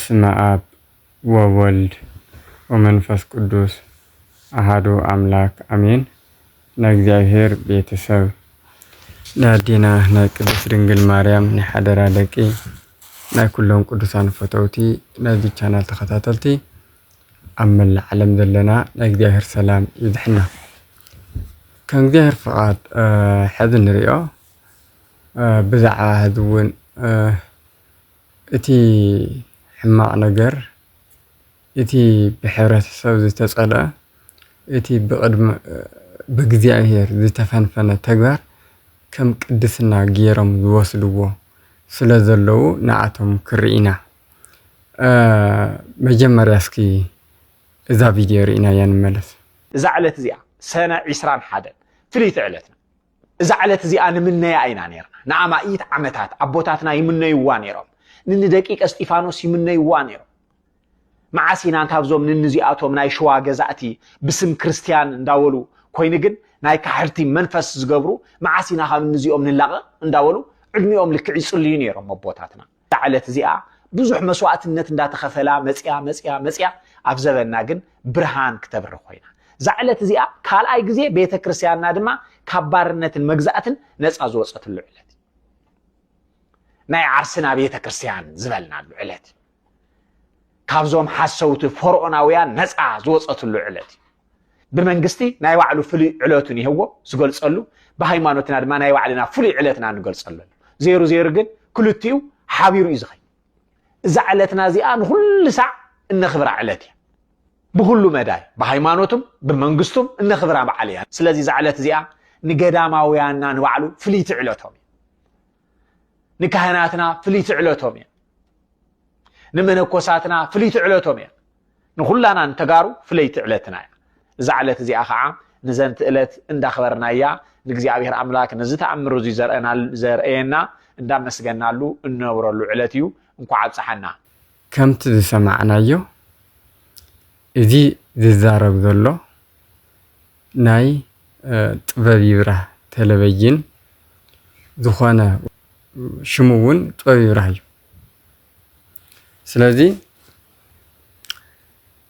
በስመ አብ ወወልድ ወመንፈስ ቅዱስ አሃዱ አምላክ አሜን። ናይ እግዚኣብሔር ቤተሰብ፣ ናይ ኣዴና ናይ ቅድስት ድንግል ማርያም ናይ ሓደራ ደቂ፣ ናይ ኩሎም ቅዱሳን ፈተውቲ፣ ናይዚ ቻናል ተኸታተልቲ፣ ኣብ መላእ ዓለም ዘለና ናይ እግዚኣብሔር ሰላም ይብዝሕና። ከም እግዚኣብሔር ፍቓድ፣ እ፣ ሕዚ ንሪኦ፣ እ፣ ብዛዕባ ሕዚ እውን፣ እ፣ እቲ ሕማቕ ነገር፣ እቲ ብሕብረተሰብ ዝተጸልአ፣ እቲ ብቕድሚ፣ ብእግዚኣብሔር ዝተፈንፈነ ተግባር ከም ቅድስና ገይሮም ዝወስድዎ ስለ ዘለዉ ንኣቶም ክርኢ ኢና። እ፣ መጀመርያ እስኪ እዛ ቪድዮ ርኢናያ ንመለስ። እዛ ዕለት እዚኣ ሰነ ዒስራን ሓደን ፍልይቲ ዕለትና። እዛ ዕለት እዚኣ ንምነያ ኢና ነርና። ንኣማኢት ዓመታት ኣቦታትና ይምነይዋ ነይሮም። ንንደቂቀ እስጢፋኖስ ይምነይዋ ነይሮም። መዓስ ኢና እንታብዞም ንንዚኣቶም ናይ ሽዋ ገዛእቲ ብስም ክርስትያን እንዳበሉ ኮይኑ ግን ናይ ካሕድቲ መንፈስ ዝገብሩ መዓስ ኢና ካብ ንዚኦም ንላቐቕ እንዳበሉ ዕድሚኦም ልክዕ ይጽልዩ ነይሮም ኣቦታትና። እዛ ዕለት እዚኣ ብዙሕ መስዋእትነት እንዳተኸፈላ መጽያ፣ መጽያ፣ መጽያ ኣብ ዘበንና ግን ብርሃን ክተብርህ ኮይና። እዛ ዕለት እዚኣ ካልኣይ ግዜ ቤተ ክርስትያንና ድማ ካብ ባርነትን መግዛእትን ነጻ ዝወጸትሉ ዕለት እዩ። ናይ ዓርስና ቤተ ክርስትያን ዝበልናሉ ዕለት እዩ። ካብዞም ሓሰውቲ ፈርዖናውያን ነጻ ዝወጸትሉ ዕለት እዩ። ብመንግስቲ ናይ ባዕሉ ፍሉይ ዕለቱ ንህዎ ዝገልጸሉ፣ ብሃይማኖትና ድማ ናይ ባዕልና ፍሉይ ዕለትና ንገልጸሉ። ዜሩ ዜሩ ግን ክልቲኡ ሓቢሩ እዩ ዝኸይድ። እዛ ዕለትና እዚኣ ንኹሉ ሳዕ እነኽብራ ዕለት እያ። ብኹሉ መዳይ፣ ብሃይማኖቱም ብመንግስቱም እነኽብራ በዓል እያ። ስለዚ እዛ ዕለት እዚኣ ንገዳማውያንና ንባዕሉ ፍልይቲ ዕለቶም እያ። ንካህናትና ፍልይቲ ዕለቶም እያ። ንመነኮሳትና ፍልይቲ ዕለቶም እያ። ንኹላና ንተጋሩ ፍለይቲ ዕለትና እያ። እዛ ዕለት እዚኣ ኸዓ ንዘንቲ ዕለት እንዳኽበርናያ ንእግዚኣብሔር ኣምላክ ነዚ ተኣምር እዚ ዘርእየና-፣ ዘርእየና እንዳመስገናሉ እንነብረሉ ዕለት እዩ። እንኳዕ ኣብፀሓና። ከምቲ ዝሰማዕናዮ፣ እዚ ዝዛረብ ዘሎ ናይ፣ እ፣ ጥበብ ይብራህ ቴሌቪዥን ዝኾነ፣ ሽሙ እውን ጥበብ ይብራህ እዩ። ስለዚ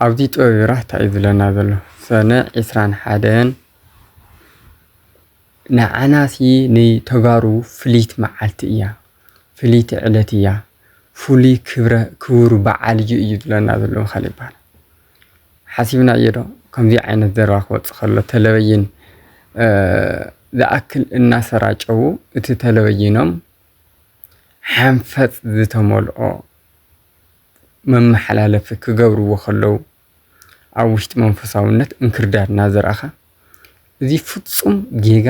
ኣብዚ ጥበብ ይብራህ እንታይ እዩ ዝብለና ዘሎ? ሰነ ዒስራን ሓደን ንዓናሲ ንተጋሩ ፍልይቲ መዓልቲ እያ፣ ፍልይቲ ዕለት እያ፣ ፍሉይ ክብረ-፣ ክቡር በዓል እዩ፣ እዩ ዝብለና ዘሎ ምኻል ይበሃል። ሓሲብናዮ ዶ ከምዚ ዓይነት ዘረባ ክወጽእ ከሎ? ቴሌቪዥን፣ እ፣ ዝኣክል እናሰራጨዉ እቲ ቴሌቪዥኖም ሓንፈጽ ዝተመልኦ መመሓላለፊ ክገብርዎ ከለዉ ኣብ ውሽጢ መንፈሳውነት እንክርዳድ እናዘራእኻ፣ እዚ ፍጹም ጌጋ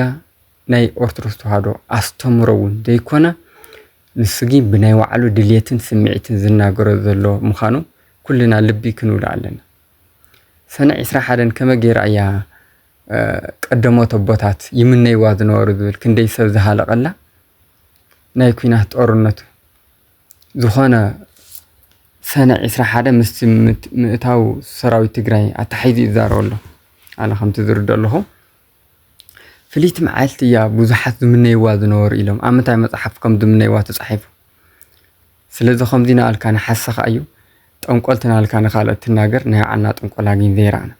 ናይ ኦርቶዶክስ ተዋህዶ ኣስተምህሮ እውን ዘይኮነ፣ ንሱ ግን ብናይ ባዕሉ ድልየትን ስምዒትን ዝናገሮ ዘሎ ምዃኑ ኩልና ልቢ ክንብሎ ኣለና። ሰነ ዒስራ ሓደን ከመይ ገይራ እያ፣ እ፣ ቀደሞት ኣቦታት ይምነይዋ ዝነበሩ ዝብል ክንደይ ሰብ ዝሃለቐላ ናይ ኲናት ጦርነቱ ዝኾነ ሰነ ዒስራ ሓደ ምስቲ ምት-፣ ምእታው ሰራዊት ትግራይ ኣተሓሒዙ ይዛረብ ኣሎ። ኣነ ከምቲ ዝርድኦ ኣለኹ፣ ፍልይቲ መዓልቲ እያ ብዙሓት ዝምነይዋ ዝነበሩ ኢሎም። ኣብ ምንታይ መጽሓፍ ከም ዝምነይዋ ተጻሒፉ? ስለዚ ከምዚ ናልካ ንሓሰኻ እዩ፣ ጠንቆልቲ ናልካ ንኻልኦት ትናገር፣ ናይ ባዕልና ጥንቆላ ግን ዘይረኣና።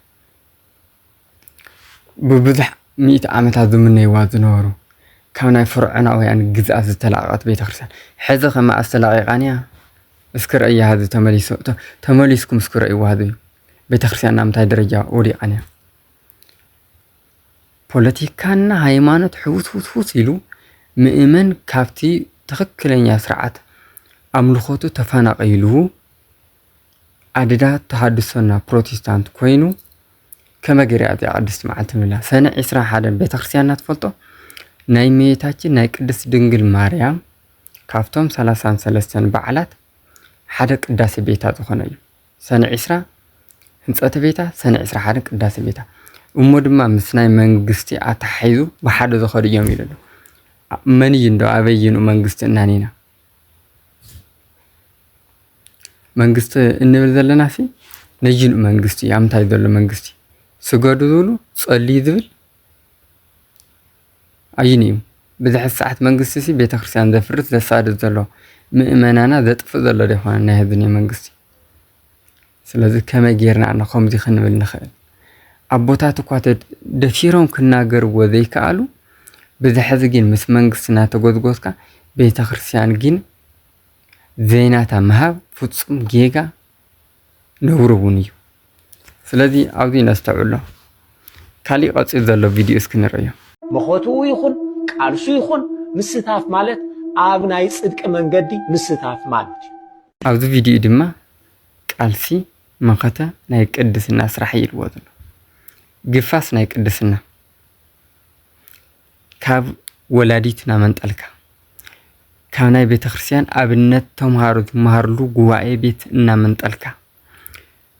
ብብዙሕ ሚእቲ ዓመታት ዝምነይዋ ዝነበሩ፣ ካብ ናይ ፈርዖናውያን ግዝኣት ዝተላቐቐት ቤተክርስትያን፣ ሕዚ ከ መኣስ ተላቒቓን እያ? እስኪ ረእያ፣ ሕዚ ተመሊሱ፣ ተ-፣ ተመሊስኩም እስኪ ረእይዋ፣ ሕዚ ቤተክርስትያን ናብ ምንታይ ደረጃ ወዲቓን እያ? ፖለቲካና ሃይማኖት ሕውስውስውስ ኢሉ፣ ምእመን ካብቲ ትኽክለኛ ስርዓት ኣምልኾቱ ተፈናቒሉ፣ ኣደዳ ተሃድሶና ፕሮቴስታንት ኮይኑ፣ ከመ ገይራ እዚኣ ቅድስቲ መዓልቲ ንብላ? ሰነ ዒስራ ሓደን ቤተክርስትያንና ትፈልጦ፣ ናይ እመቤታችን ናይ ቅድስት ድንግል ማርያም ካብቶም ሰላሳን ሰለስተን በዓላት ሓደ ቅዳሴ ቤታ ዝኾነ እዩ። ሰነ ዒስራ ህንጸተ ቤታ፣ ሰነ ዒስራ ሓደን ቅዳሴ ቤታ። እሞ ድማ ምስ ናይ መንግስቲ ኣተሓሒዙ ብሓደ ዝኸዱ እዮም ኢሉ ኣሎ። መን እዩ እንዶ ኣበይኑ መንግስቲ እናኒና? መንግስቲ እንብል ዘለናሲ ነይኑ መንግስቲ እዩ። ኣብ ምንታይ ዘሎ መንግስቲ? ስገዱ ዝብሉ፣ ጸልዩ ዝብል ኣዩን እዩ? ብዙሕ ሰዓት መንግስቲ ሲ ቤተክርስትያን ዘፍርስ ዘሳድድ ዘሎ፣ ምእመናና ዘጥፍእ ዘሎ ዶ ይኾነ ናይ ህዝብና መንግስቲ? ስለዚ ከመይ ጌርና ኢና ከምዚ ክንብል ንኽእል? ኣቦታት እኳ ተድ-፣ ደፊሮም ክናገርዎ ዘይከኣሉ፣ ብዚ ሕዚ ግን ምስ መንግስቲ እናተጎዝጎዝካ ቤተ ክርስቲያን ግን ዘይናታ ምሃብ ፍጹም ጌጋ፣ ነውሪ እውን እዩ። ስለዚ ኣብዚ ነስተውዕሎ። ካሊእ ቀጺሉ ዘሎ ቪድዮ እስኪ ንርእዮ። መኸትኡ ይኹን ቃልሱ ይኹን ምስታፍ ማለት ኣብ ናይ ጽድቂ መንገዲ ምስታፍ ማለት እዩ። ኣብዚ ቪድዮ ድማ ቃልሲ መኸተ ናይ ቅድስና ስራሕ እዩ ኢልዎ ዘሎ። ግፋስ ናይ ቅድስና ካብ ወላዲት እናመንጠልካ፣ ካብ ናይ ቤተ ክርስቲያን ኣብነት ተምሃሮ ዝመሃርሉ ጉባኤ ቤት እናመንጠልካ፣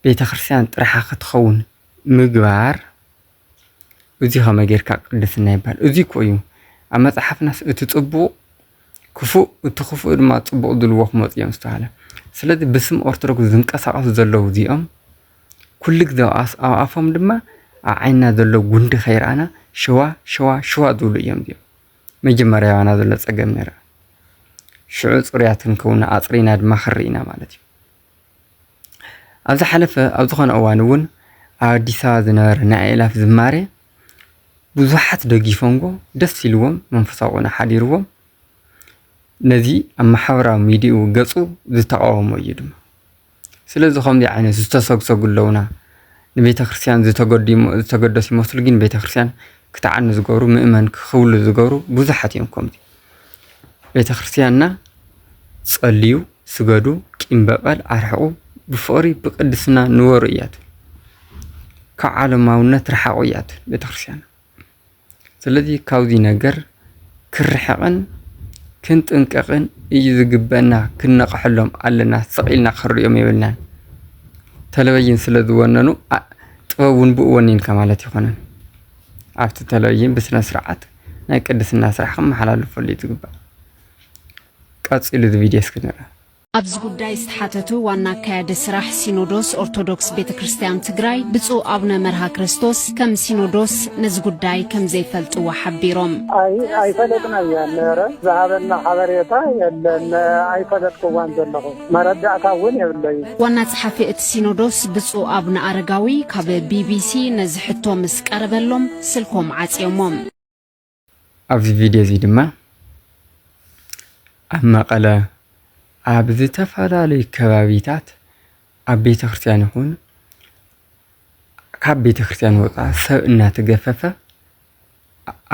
ቤተ ክርስቲያን ጥርሓ ክትኸውን ምግባር፣ እዚ ከመይ ጌርካ ቅድስና ይበሃል? እዚ እኮ እዩ ኣብ መጽሓፍናስ እቲ ጽቡቕ ክፉእ፣ እቲ ክፉእ ድማ ጽቡቕ ዝብልዎ ክመጹ እዮም ዝተባህለ። ስለዚ ብስም ኦርቶዶክስ ዝንቀሳቐሱ ዘለዉ እዚኦም፣ ኩሉ ግዜ ኣብ ኣስ-፣ ኣብ ኣፎም ድማ ኣብ ዓይንና ዘሎ ጉንዲ ከይረኣና ሽዋ፣ ሽዋ፣ ሽዋ ዝብሉ እዮም እዚኦም። መጀመርያ ኣባና ዘሎ ጸገም ንርኣ። ሽዑ ጽሩያት ክንከውን፣ ኣጽሪና ድማ ክንርኢ ኢና ማለት እዩ። ኣብ ዝሓለፈ፣ ኣብ ዝኾነ እዋን እውን ኣብ ኣዲስ ኣበባ ዝነበረ ናይ ኣእላፍ ዝማሬ ብዙሓት ደጊፎምዎ፣ ደስ ኢልዎም፣ መንፈሳዊ ቅንኢ ሓዲርዎም፣ ነዚ ኣብ ማሕበራዊ ሚዲያኡ ገጹ ዝተቃወሞ እዩ ድማ። ስለዚ ከምዚ ዓይነት ዝተሰግሰጉ ኣለውና። ንቤተ ክርስቲያን ዝተገዱ-፣ ዝተገደሱ ይመስሉ፣ ግን ቤተ ክርስቲያን ክትዓኑ ዝገብሩ፣ ምእመን ክኽብሉ ዝገብሩ ብዙሓት እዮም። ከምዚ ቤተ ክርስቲያንና ጸልዩ፣ ስገዱ፣ ቂም በቀል ኣርሕቑ፣ ብፍቕሪ ብቅድስና ንበሩ እያ ትብል። ካብ ዓለማውነት ርሓቑ እያ ትብል ቤተ ክርስቲያን። ስለዚ ካብዚ ነገር ክርሕቕን ክንጥንቀቕን እዩ ዝግበአና። ክንነቕሐሎም ኣለና። ስቕ ኢልና ክንሪኦም የብልናን። ተለቨይን ስለ ዝወነኑ፣ ኣ-፣ ጥበብ እውን ብኡ ወኒንካ ማለት ኣይኮነን። ኣብቲ ተለቨይን ብስነ ስርዓት ናይ ቅድስና ስራሕ ክመሓላልፈሉ እዩ ዝግባእ። ቀጺሉ እዚ ቪድዮ እስኪ ንርአ። ኣብዚ ጉዳይ ዝተሓተቱ ዋና ኣካያዲ ስራሕ ሲኖዶስ ኦርቶዶክስ ቤተ ክርስቲያን ትግራይ ብፁዕ ኣቡነ መርሃ ክርስቶስ፣ ከም ሲኖዶስ ነዚ ጉዳይ ከም ዘይፈልጥዎ ሓቢሮም። ኣይ-፣ ኣይፈለጥናያን። ኧረ ዝሃበና ሓበሬታ የለን። ኣይፈለጥክዋን ዘለኹ፣ መረዳእታ እውን የብለይን። ዋና ጸሓፊ እቲ ሲኖዶስ ብፁዕ ኣቡነ ኣረጋዊ ካብ ቢቢሲ ነዚ ሕቶ ምስ ቀረበሎም ስልኮም ዓጽዮሞም። ኣብዚ ቪድዮ እዚ ድማ ኣብ መቐለ፣ ኣብ ዝተፈላለዩ ከባቢታት፣ ኣብ ቤተ ክርስቲያን ይኹን ካብ ቤተ ክርስቲያን ወፃእ ሰብ እናተገፈፈ፣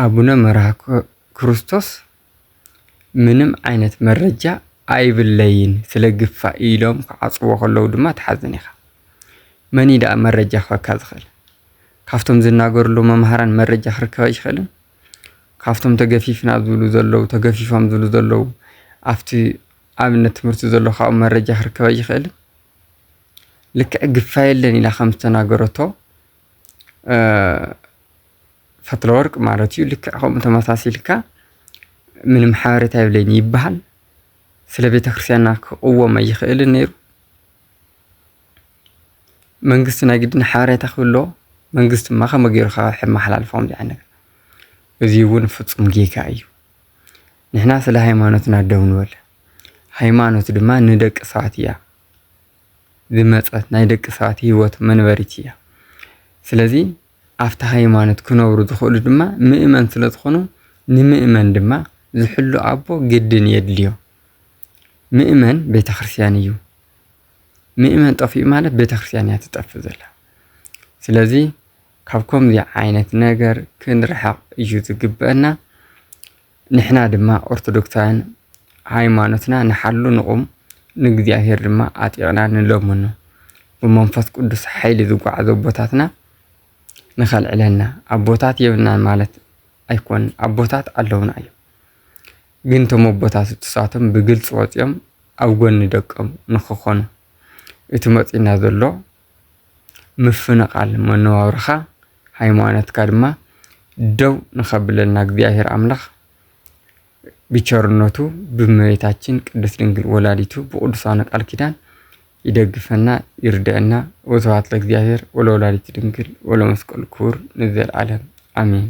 ኣቡነ መርሃ ክ-፣ ክርስቶስ ምንም ዓይነት መረጃ ኣይብለይን፣ ስለ ግፋ ኢሎም ክዓፅዎ ከለዉ ድማ ትሓዝን ኢኻ። መን እዩ ደኣ መረጃ ክህበካ ዝኽእል? ካብቶም ዝናገርሉ መምሃራን መረጃ ክርከብ ኣይኽእልን? ካብቶም ተገፊፍና ዝብሉ ዘለዉ፣ ተገፊፎም ዝብሉ ዘለዉ፣ ኣብቲ ኣብነት ትምህርቲ ዘሎ ካብኡ መረጃ ክርከብ ኣይኽእልን? ልክዕ ግፋ የለን ኢላ ከም ዝተናገረቶ፣ እ፣ ፈትለወርቅ ማለት እዩ። ልክዕ ከምኡ ተመሳሲልካ ምንም ሓበሬታ የብለይን ይበሃል። ስለ ቤተ ክርስቲያንና ክቕወም ኣይኽእልን ነይሩ። መንግስቲ ናይ ግድን ሓበሬታ ክህልዎ፣ መንግስቲ ድማ ከመይ ገይሩ ከ ከመሓላልፎ ከምዚ ዓይነት ነገር? እዚ እውን ፍጹም ጌጋ እዩ። ንሕና ስለ ሃይማኖትና ደው ንበል። ሃይማኖት ድማ ንደቂ ሰባት እያ ዝመጸት፣ ናይ ደቂ ሰባት ህይወት መንበሪት እያ። ስለዚ ኣብቲ ሃይማኖት ክነብሩ ዝኽእሉ ድማ ምእመን ስለ ዝኾኑ፣ ንምእመን ድማ ዝሕሉ ኣቦ ግድን የድልዮ። ምእመን ቤተ ክርስቲያን እዩ። ምእመን ጠፊኡ ማለት ቤተ ክርስቲያን እያ ትጠፍእ ዘላ። ስለዚ ካብ ከምዚ ዓይነት ነገር ክንርሕቕ እዩ ዝግበአና። ንሕና ድማ ኦርቶዶክሳውያን ሃይማኖትና ንሓሉ ንቑም፣ ንእግዚኣብሔር ድማ ኣጢቕና ንለምኖ። ብመንፈስ ቅዱስ ሓይሊ ዝጓዓዙ ኣቦታትና ንኸልዕለና። ኣቦታት የብልናን ማለት ኣይኮን፣ ኣቦታት ኣለውና እዮም። ግን እቶም ኣቦታት እትሳቶም ብግልፂ ወፂኦም ኣብ ጎኒ ደቆም ንክኾኑ፣ እቲ መፂና ዘሎ ምፍንቓል መነባብሮኻ፣ ሃይማኖትካ ድማ ደው ንኸብለልና እግዚኣብሔር ኣምላኽ ብቸርነቱ ብእመቤታችን ቅድስት ድንግል ወላዲቱ ብቅዱሳኑ ቃል ኪዳን ይደግፈና ይርደአና። ወስብሐት ለእግዚኣብሔር ወለወላዲቱ ድንግል ወለመስቀሉ ክቡር ንዘለዓለም ኣሜን።